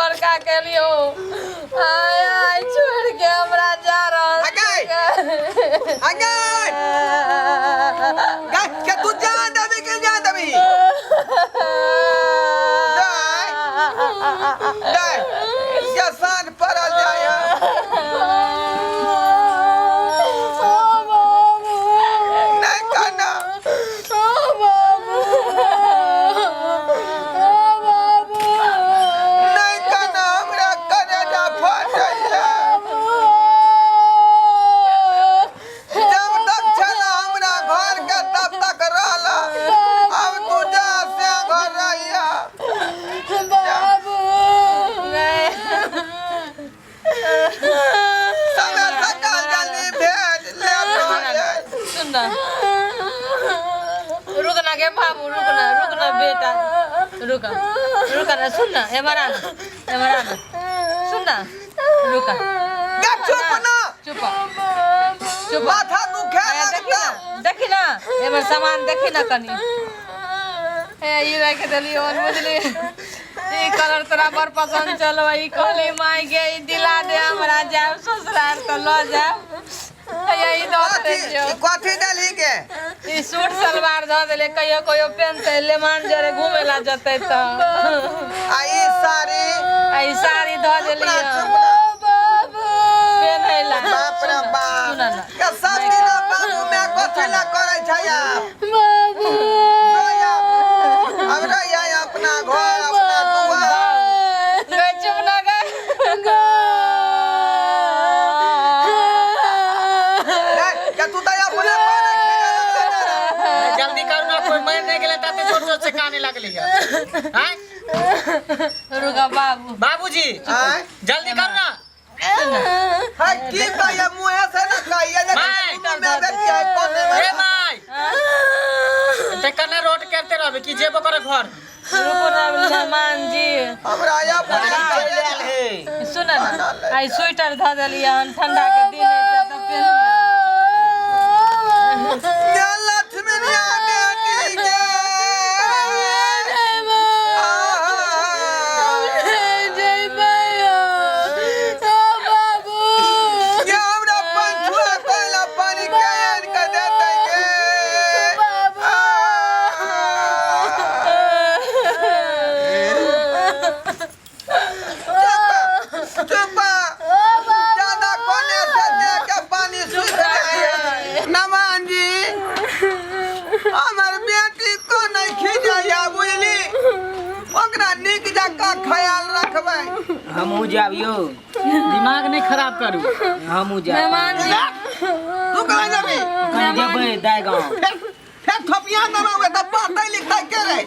बड़का केलियो। आय आय छोड़ के हमरा जा रहल अगे! छै। अगे! गे, के तू जा देबी कि जा देबी? दाय, दाय, के साँझ पड़ल जाय है। नहीं कहना। नहीं कहना, हमरा कलेजा फटैया। जब तक छला हमरा घर के तब तक रहला, अब तू जा से घर रहिया। समय सकाल जल्दी भेज ले तो। सुन ना, रुक ना गे बाबू, रुक ना, रुक ना बेटा, रुक, रुक ना। सुन ना, एमहर आ ना, एमहर आ ना, सुन ना, रुक। गे चुप ना। चुप चुप। माथा दुखे देखी लगता। ना, देखी ना, एमहर सामान देखी ना कनी। हे, ई राखि देलियो हन, बुझली? ई कलर तोरा बड़ पसंद चलो। ई कहली माय गे, ई दिला दे हमरा, जायब ससुराल तऽ लऽ जायब। हे, ई दऽ कथी देलियो। ई कथी देलही गे? ई सूट सलवार धऽ देले, कहियो कहियो पेनते, लेमान जरे घूमे ला जतै तऽ। आ ई साड़ी? आ ई साड़ी धऽ चुप ना, देलियो चुप ना। पेन्है ला। बाप रे बाप। सुन ना। के सब दिन बाबू में कथी ला करै छै आप? रहिया, अब रहिया अपना घर, अपना दुआर। गै, चुप ना गै। नहीं, के तू तऽ अपने पारे खेले लगले रे। जल्दी करू ना, कोई मर नहीं गेलै ताते जोर जोर से काने लगली है। आँय? रुका बाबू। बाबूजी। आँय? जल्दी करू ना। है की कहिए, मुँहे से ना कहिए जे माय। दुनू में बेटी है कोने में। ए माय, ते कन्ने रोड करते रहबे कि जेबो करे घर? रुको ना मेहमान जी। हमरा अपने कहिए। सुन ना, आई स्वेटर धऽ देलियै हन, ठंडा के दिन है तऽ पेन्हिए। ये लक्ष्मीनिया बेटी के। ये हमरा पंचुआ कोयला पानी के आनि के देतै गे। चुप चुप, ज्यादा कोने से दे के पानी सूख जाए। नमान जी, हमर बेटी को नहीं खिजाइया, बुझली? ओकरा नीक जकाँ ख्याल रखबै। हमहूँ जायब यौ। दिमाग नहीं खराब करू। हमहूँ जायब। मेहमान जी। तू कहाँ जेबी? कनि जेबै दाय गाँव। फेर फेर थोपिया देबै तऽ पढ़तै लिखतै के रे?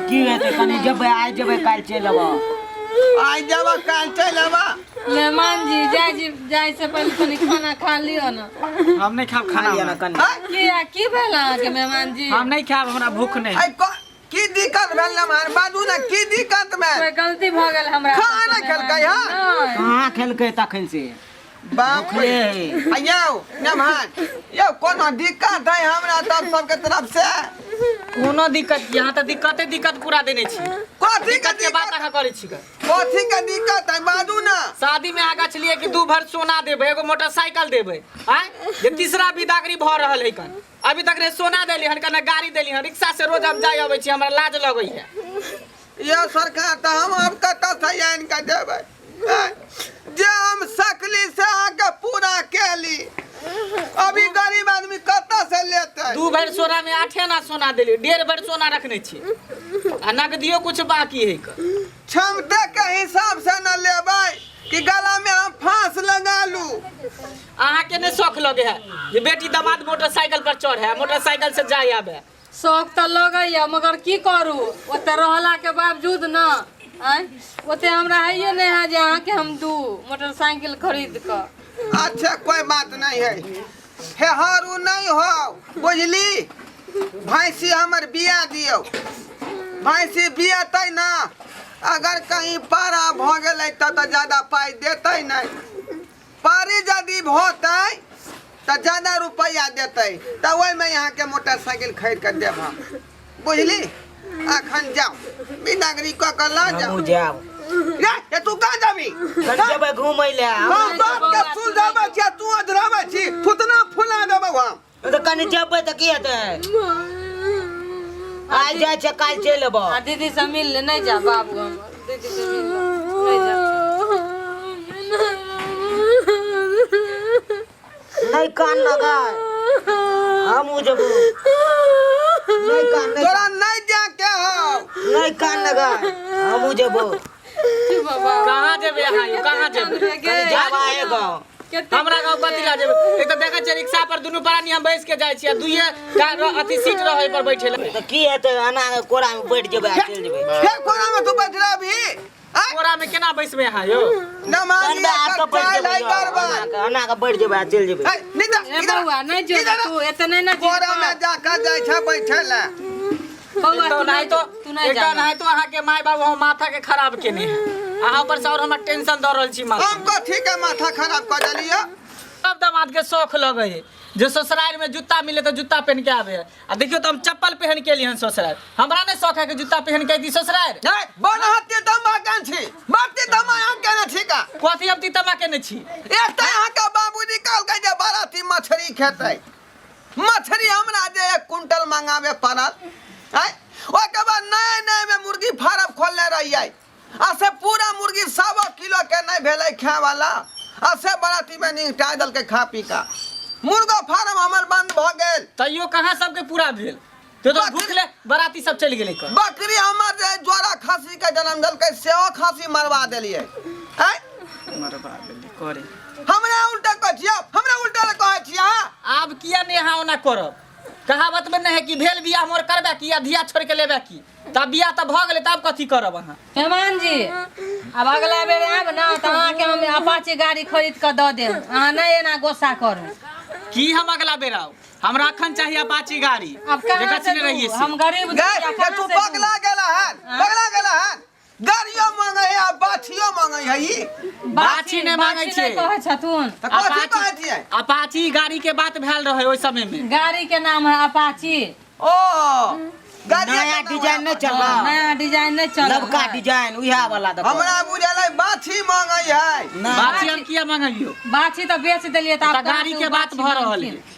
की हेतै, कनि जेबै, आइ जेबै काल्हि चलि अयबै। आइ जेबऽ काल्हि चलि अयबऽ। मेहमान जी, जाय जी, जाय से पहिले कनि खाना खा लिअ ने। हम नहीं खाब खा खाना। लिअ ने कनि। आँय? किया, की भेल अहाँके मेहमान जी? हम नहीं खाब, हमरा भूख नहीं। आइ की दिक्कत भेल नमहर? बाजू ने, की दिक्कत भेल? कोई गलती भऽ गेल हमरा खाना सबसँ, खेलकै, मेहमान हँ? जी? नहि। कहाँ खेलकै तखन से? बाप रे। भूखले। आ यौ नमहर यौ, कोनो दिक्कत है हमरा तब सबके तरफ से? कोनो दिक्कत? यहाँ तऽ दिक्कते दिक्कत पूरा देने छी। कथी के दिक्कत के बात दिक्कत? अहाँ करै छी गे। कथी के दिक्कत है, बाजू ना। शादी में आगा छलिए कि दू भर सोना देबै, एगो मोटरसाइकिल देबै, आँय? जे तीसरा विदागरी भऽ रहल है कन, अभी तक ने सोना देली हन ने गाड़ी देली हन। रिक्शा से रोज हम जाय अबै छी, हमरा लाज लगै है। यौ सरकार, तऽ हम आब कतऽ से आनि कऽ देबै? आँय? जे हम सकली से अहाँके पूरा केली, अभी गरीब आदमी कतऽ से लेतै? दू भरि सोना में आठे आना सोना देली, डेढ़ भरि सोना रखने छी आ नगदियो कुछ बाकी है क। क्षमता के हिसाब से न लेबै कि गला में हम फांस लगा लू? अहाँके नहि शौक लगे है जे बेटी दामाद मोटरसाइकिल पर चढ़े है, मोटरसाइकिल से जाय आबे? शौक तऽ लगैया, मगर की करू, ओते रहलाके बावजूद न आँय ओते हमरा हैये नहि है जे अहाँके हम दू मोटरसाइकिल खरीद कऽ। अच्छा, कोई बात नहीं है, हे हरू नहीं हो, बुझली? भैंसी हमर बिया दियौ। भैंसी बियतै ना, अगर कहीं पारा भऽ गेलै तब तऽ ज्यादा पाइ देतै नहि। पारी यदि होतै तऽ ज्यादा रुपैआ देतै, तऽ ओहिमे अहाँके मोटरसाइकिल खरीद कऽ देब हम, बुझली? अखन जाउ, बिदागरी कऽ कऽ लऽ जाउ। हमहूँ जायब। रे ये तू कहाँ जाबी? कनी जेबै घूमै ले। हम बाप के सुलझाबै छी आ तू अधराबै छी, फुतना फुला देबौ हम। तऽ कनी जेबै तऽ की हेतै? आइ जाइ छै, काल्हि चलि एबौ। आ दीदी से मिल ले, नहीं जा बाबू, हमर दीदी से मिल ले, नहीं जा। नहीं कान लगा, हमहूँ जेबो। नहीं कान, नहीं। तोरा नहीं जाके हौ। नहीं कान लगा, हमहूँ जेबो। चुप बाबा। कहाँ जेबै अहाँ यौ, कहाँ जेबै? कनी जाबा है गाँव। हमरा गाँव कथी ला जेबै? एक तऽ देखै छियै रिक्शा पर दुनू प्राणी हम बैस के जाइ छियै, दुइये टा अथी सीट रहै पर बैठे ला। तऽ की हेतै? एना कोरा मे बैठ जेबै आ चलि जेबै। फेर कोना में तू बैठ रहबी? आँय? कोरा में केना बैसबै अहाँ यौ? नमाजी कनबा आब तऽ बैठ चाय जेबै लाई यौ, करबा। एना कऽ बैठ जेबै आ चलि जेबै। ए, निदा, ए इधर आ, बौआ, नहीं जो। इधर आ। तू एते नहीं ना जिद कोरा में कर। जाकर जाइ छै बैठे ला। बौआ, एक तू तऽ नहीं ओनाहितो तू नहीं एक तऽ जा। ओनाहितो अहाँके माय बाबू हमर माथा के खराब केने है, अहाँ ऊपर से और हमरा टेंशन दऽ रहल छी माथा। हम कथी के माथा खराब कऽ देलियै? सब दामाद के शौख लगे है जे ससुराल में जूता मिले तो जूता पहन के आवे है, आ देखियो तो हम चप्पल पहन के एलियै हन ससुराल। हमरा नहीं शौख है कि जूता पहन के अयती ससुराल। नहीं, बन हत्ते दमा केन छी, मरते दमा अहाँ केने छी का? कथी हम तीतमा केने छी? एक तऽ अहाँके बाबूजी कहलकै जे बाराती मछरी खेतै, मछरी हमरा जे 1 क्विंटल मंगाबे पड़ल। आँय, ओहिके बाद नए नए में मुर्गी फार्म खोलने रहियै, आ से पूरा मुर्गी 1.25 किलो के नहीं भेलै खाए वाला, आ से बाराती में निपटा देलकै खा पी का। मुर्गा फार्म हमर बंद भऽ गेल। तैयो कहाँ सबके पूरा भेल? तो तो भूखले बराती सब चलि गेलै कऽ। बकरी हमर जे जोड़ा खस्सी के जन्म देलकै, सेहो खस्सी मरवा देलियै। आँय, मरवा देलियै करे। हमरा उल्टा कहै छियै, हमरा उल्टा कहै छियै अहाँ? आब किया नहि अहाँ ओना करब? कहावत में नहीं है कि भेल बियाह मोर करबे की या धिया छोड़ के लेबे की? तब बियाह तऽ भऽ गेलै, तब कथी करब अहाँ? मेहमान जी, आब अगला बेर आयब ने तऽ अहाँके हम अपाचे गाड़ी खरीद कऽ दऽ देब, अहाँ नहि एना गोस्सा करू। की हम अगला बेर आउ? हमरा अखन चाही अपाची गाड़ी। अब जे कहाँ से गछने रहियै दू? से। हम गरीब गए दुखिया, ये कहाँ तू से दू? पगला गेला हन, पगला गेला हन। गाड़ियो मांगे है आ बाछियो मांगे है ई। बाछी नहि मांगै बाछी छै। नहि कहै छथुन। तऽ कथी कहै छियै? अपाची गाड़ी के बात भेल रहै ओहि समय में। गाड़ी के नाम है अपाची। ओ गाड़ी नया डिजाइन नहीं चल रहा। नया डिजाइन नहीं चल। नवका डिजाइन उएह वाला देखो। हमरा बुझल है बाछी मांगे है। ना। बाछी हम किया मांगलियो? बाछी तऽ बेच देलियै, तऽ आब तऽ गाड़ी कहाँ से के ओ बात बाछी भऽ रहल मांगथिन? है।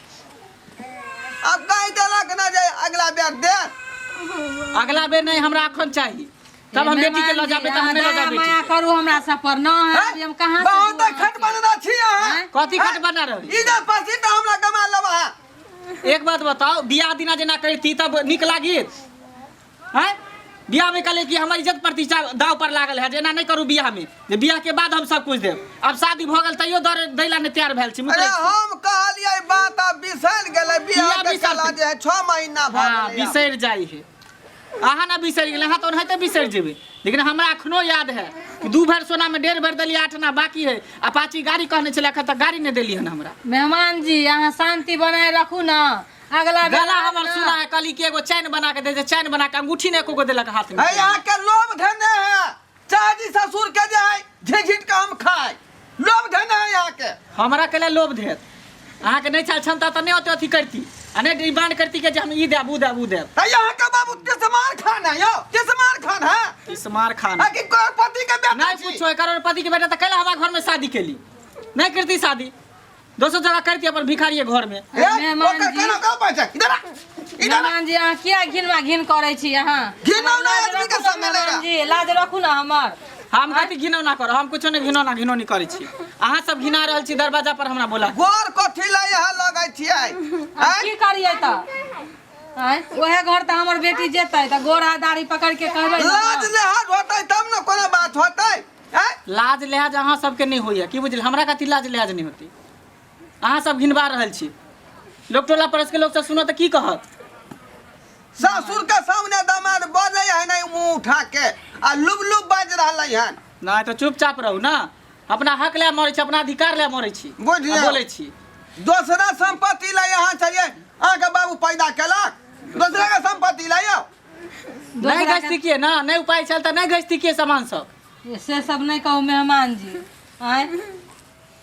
अब कहि देलक ना जे अगला बेर दे। अगला बेर नहीं, हमरा अखन चाही, तब हम बेटी के लऽ जाबे, तऽ हम नहि लऽ दया जाबे। माया करू हमरा सब पर न है, हम कहाँ से बहुत दू खट बनना छी अहाँ। आँय? कथी खट बना रहल? ई जे पसी तऽ हमरा गमा लेबा है। एक बात बताओ, बियाह दिना जेना करती तब नीक लागित? हैं, बियाह में कहले कि हमर इज्जत प्रतिष्ठा दाव पर लागल है, जे एना नहीं करू बियाह में, जे बियाह के बाद हम सब कुछ देब। आब शादी भऽ गेल तैयो दर दैला नहि तैयार भेल छी। अरे मुकरै छी। हम कहलियै बात आब बिसरि गेलै। बियाह किया के बिसरतै? चला जे है 6 महीना भऽ हाँ गेलै आब। बिसरि जाइ है अहाँ ना बिसरि गेलै, अहाँ तऽ ओनाहिते बिसरि जेबै, लेकिन हमरा अखनो याद है कि 2 भरि सोना में 1.5 भरि देलियै, 8 आना बाकी है। अपाची गाड़ी कहने छलै, एखन तक गाड़ी नहि देली हन हमरा। मेहमान जी, अहाँ शांति बनाए रखू न, अगला बेर गला आयब हमर न। सुना है, कहली कि एगो चैन बना के दे दे, चैन बना के अंगूठी ने एको गो देलक हाथ में। है यहाँ के लोभ धने है चाची ससुर के जे है झिझिट के हम खाए, लोभ धने है यहाँ के। हमरा के लिए लोभ देत अहाँके नहि छल क्षमता तऽ नहि ओते अथी करती आ नहि डिमांड करती के जे हम ई देब ऊ देब ऊ देब। है यहाँ के बाबू तिसमार खान है यौ, तिसमार खान है। तिसमार खान है कि करोड़पति के बेटा नहीं छी? पूछो, करोड़पति के बेटा तऽ कैला हमरा घर में शादी केली? नहीं करती शादी, दोसर जगह करती अपन भिखारी घर में। ए, मेहमान ओकर जी। केना कह पैसा? इधर आ, इधर आ। मेहमान जी, अहाँ किया घिनवा घिन करै छी अहाँ? घिनौना लाज आदमी के रखू न संग मेहमान लेगा। जी, लाज रखू न हमर। हम कथी घिनौना करब? हम कुछो नहीं घिनौना घिनौनी करै छी, अहाँ सब घिना रहल छी दरवाजा पर हमरा बोला। गोर कथी लए यहाँ लगै छियै? आब आँय? की करियै तऽ? आँय, ओहे घर तऽ हमर बेटी जेतै तऽ गोर हाथ दाढ़ी पकड़ के कहबै ने। लाज लेहाज होतै तब ने कोनो बात होतै। आँय? लाज लिहाज अहाँ सबके नहीं होइए की बुझल? हमरा कथी लाज लिहाज नहीं होती? अहाँ सब घिनबा रहल छी, लोक टोला पड़ोस के लोक सब सुनत तऽ की कहत? ससुर के सामने दामाद बजै है नहीं मुंह उठा के आ लुब लुब बाजि रहलै हन। नहीं तऽ चुपचाप रहू ना, अपना हक लए मरै छी, अपना अधिकार लए मरै छी। बुझलियै। आ बोलै छी। दोसरा संपत्ति लए यहाँ चाहिए, अहाँके बाबू पैदा केलक दोसरा के संपत्ति लए यौ। नहीं दोसरा के- गछती किए ना, नहीं उपाय छल तऽ नहीं गछती किए सामान सब। से सब नहीं कहू मेहमान जी। आँय,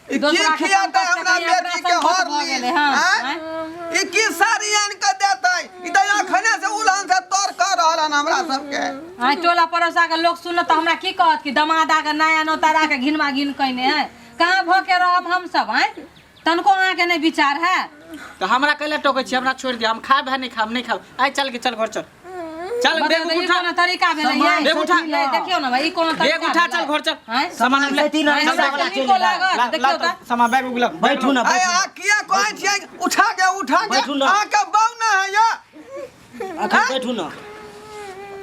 ई की दोसरा के खियातै संपत्ति हमरा कहीं अपना बेटी के संपत्ति हर भऽ ली? गेलै, हँ, आँय? आँय? ई की साड़ी आनि के देतै? ई तऽ अखने से उलहन से तर कर रहल हन। हमरा सबके। आइ टोला पड़ोसा के लोग सुनत तऽ हमरा की कहत कि दमाद आके नया नौतारा के घिनमा घिन कयने है। कहाँ भऽ के रहब हम सब? आँय, तनको अहाँके नहि विचार है? तऽ हमरा कैला टोकै छी? हमरा छोड़ि दिअ, हम खायब है नहि खायब, नहि खायब। आइ चल के चल, घर चल, चल। बताउ बैग तऽ ई उठा। कोनो तरीका भेलै सामान यै? बैग उठा। नहि, देखियौ ने भाई, ई कोनो बैग तरीका उठा, चल भेलै? घर चल। आँय? सामान ले। सैती ना, चल, रिक्शा बैग वाला ला। चलि नीको एलै। लागत ला, देखियौ ला, तऽ। सामान बैग उग ला। बैठू ना, आइ बैठू। अहाँ किया कहै छियै उठा के उठा के? बैठू ना। अहाँके बाउ ना है ये? अखन बैठू ना।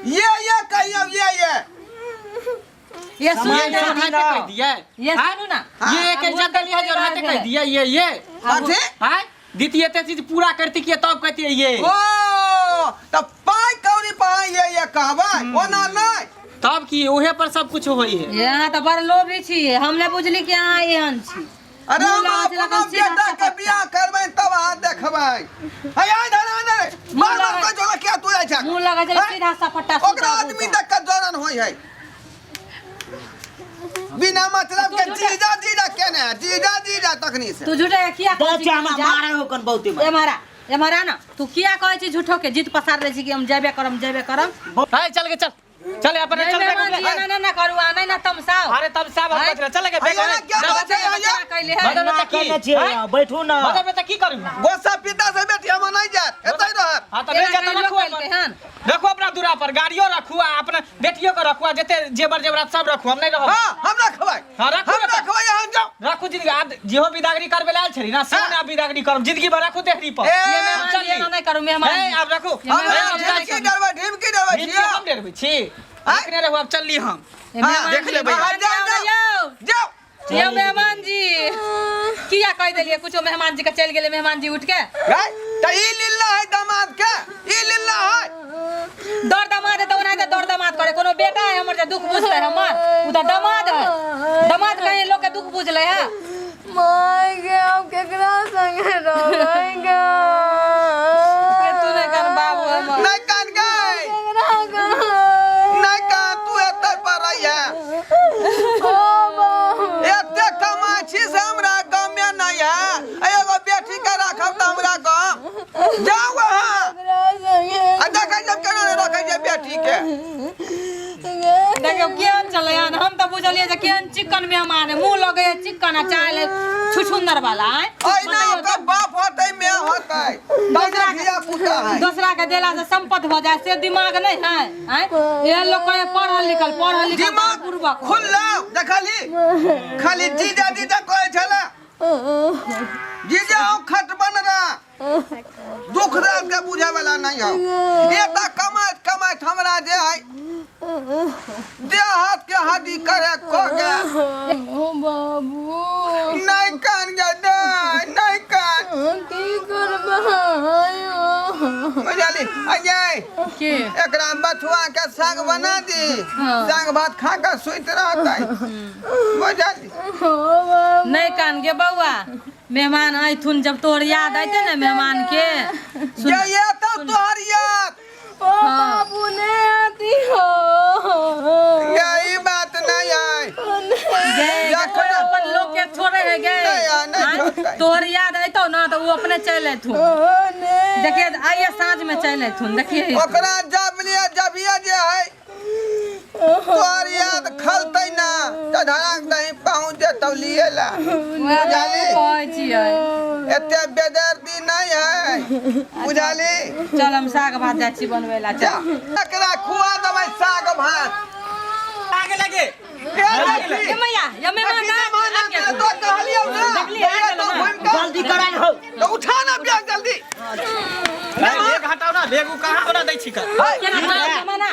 ये कहियौ ये ये। ये सुनू ये ना, ये ना कह दिए। ये सुनू ना। ये के इज्जत देलिए जो रहते कह दिए ये ये। कथी? हां, द्वितीय ते चीज पूरा करती के तब कहती ये। ओ तऽ पाइ कौड़ी पाइ ये ये कहबै, ओना नहि। तब की ओहे पर सब कुछ होई है। ये अहाँ तऽ बड़ लोभी छी, हम नहि बुझली कि अहाँ एहन छी। अरे मुँह हम लगै छै अपना लगन सीधा बेटा के सपट्टा। बियाह करबै तब अहाँ देखबै। हे आइ धर आने रे मार मार के जोड़ा किया तू जाइ छै? मुँह लगै छै हैं? सीधा सपट्टा। ओकरा आदमी देख के जलन होइ है बिना मतलब के। जीजा जीजा केने है, जीजा जीजा तखनी से। तू झूठे के किया कहै दस छी कि हमरा हम जायब? मारे हो कन बहुते। ए मारा, ए मारा ना, तू किया कहै छी झूठो के जिद पसार लै छी कि हम जेबे करम, जेबे करम? हाय, चल के चल, चल अपन नहीं चल। मेहमान बैग जी, एना ना ना करू आ नहीं ना तमसाओ। अरे तब साहब हम हैं? कथी चल के बैग अयो ना, क्या बात है अयो? कैले है। बदल ना त की कहने छियै, हैं? बैठू ना। बदल त की करू? गोस्सा पिता से बेटी हम नहीं जात, एतै रहत। हां, त नहीं एना जाता। कहियो रखू कैलकै अपन हन। रखू अपना दूरा पर गाड़ियो रखू आ अपना बेटियो के रखू आ जते जेबर जेबरात सब रखू, हम नहीं रहब। हाँ, हम रखबै। हाँ, रखू हम ना तऽ। रखबै, अहाँ जाउ। रखू जिंदगी आब जेहो बिदागरी करबे लायल छली ना से ना बिदागरी करब जिंदगी भर, रखू देहरी पर। ए, ये मेहमान चल जी, एना नहि करू मेहमान हे जी। आब रखू। ये हम मेहमान जी, एना नहि ढिमकी करू। डरबै, ढिमकी डरबै ढिमकी छियै। हम डरबै छी? रखने रहू, आब चलली हम। ये मेहमान देख जी, लेबै। मेहमान जी, जाउ, आउ जाउ। यौ। जाउ। यौ मेहमान जी, किया कहि देलियै कुछो मेहमान जी के? चलि गेलै मेहमान जी उठ के। गै, तऽ ई लिल्ला है दामाद के, ई लिल्ला है। दौड़ दमाद है तऽ ओनाहिते दौड़ दमाद करे। कोनो बेटा है हमर जे दुख बुझतै हमर? उ तऽ दमाद है। दमाद कहीं लोग के दुख बुझलै है? माय गे, आब केकरा संगे रहबै गे? तू नहि कर बाबू हमर। नहि कान गै। केकरा कहबै? नहि कान, तू एतै पर रहिहे। ओ बाबू। एते कमाइ छी से हमरा गमे नहि है, आ एगो बेटी के राखब तऽ हमरा गम। जाउ अहाँ। केकरा संगे? आ देखै जब केना नहि रखै छै बेटी के। गे। देखियौ केहन चलै हन। हम तऽ बुझलियै जे केहन चिकन मेहमान है, मुँह लगै है चिकन आ चाल है छुछुंदर वाला। आँय, अहिना ओकर बाप होतै, my होतै, तब धिया पुता है। दोसरा के देला से सम्पत भऽ जाए से दिमाग नहि है? आँय, एहन लोग कहे पढ़ल लिखल, पढ़ल लिखल दिमाग पूर्वक खुललौ? देखली, खाली जीजा जीजा कहै छले। जीजा हूँ खट बन रहा, दुख दर्द के बुझे वाला नहीं हो। ये तऽ कमाइत कमाइत हमरा जे है देह हाथ के हड्डी करे क के। ओ बाबू। नहीं कान गे, नहीं, नहीं कान। की करबै? बुझली अजय? के एकरा बथुआ के साग बना दी। हाँ। साग भात खा के सुति रहतै, बुझली? ओ बाबू। नहि कान गे बौआ, मेहमान अयथुन जब तोहर याद अयतै ने मेहमान के। ये ये तो तोहर याद। ओ बाबू, ने आती हो। ये ई बात नहीं है। गे जखन अपन लोग के छोड़े है गे? नहीं, आ, नहीं आँय? छोड़तै। तोहर याद अयतौ ना तऽ ओ अपने चलि अयथुन। ओ ने। देखिए, आइए साँझ में चलि अयथुन, देखिए। ओकरा जब लिए जबिए जे है तोहर याद खलतै ना तऽ धड़ाक दही पहुँच जेतौ लिए ला। वएह बुझली? कहै छियै। एते बेदर्दी नहीं है, बुझली? चल, हम साग भात जाइ छी बनबै ला, जा, चल। एकरा खुआ देबै साग भात। आगे लगे। ए देखी, ये मैया, ये मेहमान देखी मेहमान आबि आबि गेल। तो कहलियौ ना। देखली, आबि भैया गेलौ तो ना। घुमि कऽ जल्दी कराइ हो। तो उठा ना बैग जल्दी। बैग हटाओ ना, बैग उ कहाँ होना दै छी का? केना चल मेहमान आ?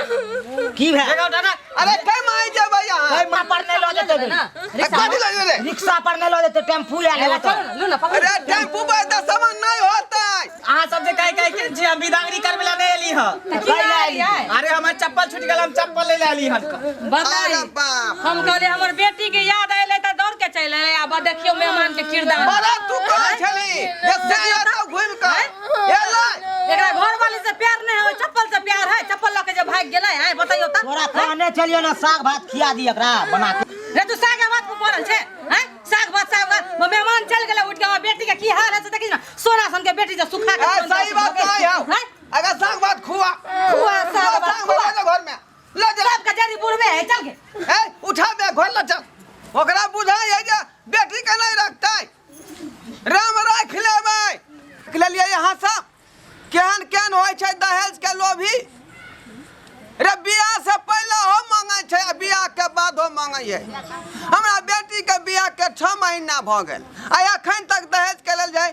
की भेल? बैग हटा ना। अरे कै माई जेबै अहाँ? कै माँ पर नहि लऽ जेतै? ना। कथी लऽ जेबै? रिक्शा पर नहि लऽ जेतै, टेम्पू लए लेबै। चल लू ना, पकड़। अरे टेम्पू पर तऽ सामान नहि होतै। अहाँ सब जे कहि कहि के छी, हम बिदागरी करबै ला नहि एली हँ। तऽ की लए एलियै? अरे हमर चप्पल छूटि गेल, हम चप्पल ले ले एली हन। बताई। अरे बाप। हम कहलियै हमर बेटी के याद अयलै तऽ दौड़ के चलि एलै, आब देखियौ मेहमान के किरदार। बड़ा तू कहै छली जे से एतौ घुमि कऽ एलै। एकरा घरवाली से प्यार नहीं है, चप्पल से प्यार है। चप्पल लऽ के जे भागि गेलै। आय, बतैयौ तऽ। तोरा कहने छलियौ ने साग भात खिया दी एकरा बना के। रे, तू साग भात पर पड़ल छै? हैं, साग भात, साग भात। मेहमान चल गेलै उठ के, हमर बेटी के की हाल है से देखी ना। सोना सन के बेटी जे सुखा के ए, सही बात नहीं हौ। हैं? अगर साग भात खुआ। खुआ, साग भात साग भात। है चल गे। ए उठा बे घर ल चल। ओकरा बुझाइ है जे बेटी के नहीं रखतै, राम राखि लेबै। रख लेलियै यहाँ सब केहन केहन होइ छै दहेज के लोभी रे। बियाह से पहिले हो मांगै छै आ बियाह के बाद हो मांगै है। हमरा बेटी के बियाह के 6 महीना भऽ गेल आ एखन तक दहेज के लेल जे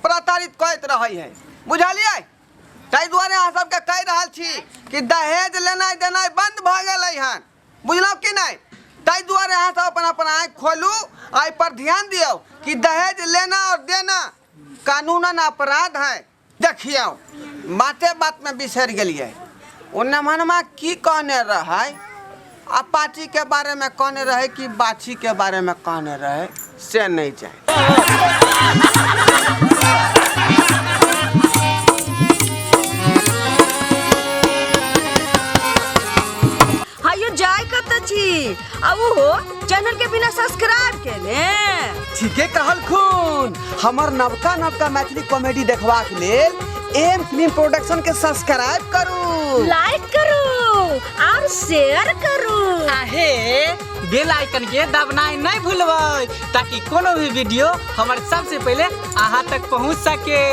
प्रताड़ित करैत रहै है, बुझलियै? ताहि दुआरे अहाँ सबके कहि रहल छी कि दहेज लेनाइ देनाइ बंद भऽ गेलै हन, बुझलहुँ कि नहि? ताहि दुआरे अहाँ सब अपन अपन आँखि खोलू आ एहि पर ध्यान दियौ कि दहेज लेना और देना कानूनन अपराध है। देखियौ बाते बातमे बिसरि गेलियै, ओ नमहनमा की कहने रहै? आ पार्टी के बारेमे कहने रहै कि बाछी के बारेमे कहने रहै से नहि जानि। हायो जाय कत छी आ ओहो चैनल के बिना सब्सक्राइब केने? ठीके कहलखुन। हमर नवका नवका मैथिली कॉमेडी देखबाक लेल एम फिल्म प्रोडक्शन के सब्सक्राइब करू, लाइक करू और शेयर करू। आहे बेल आइकन के दबनाइ नहीं भूलबै ताकि कोनो भी वीडियो हमर सबसे पहले अहाँ तक पहुँच सके।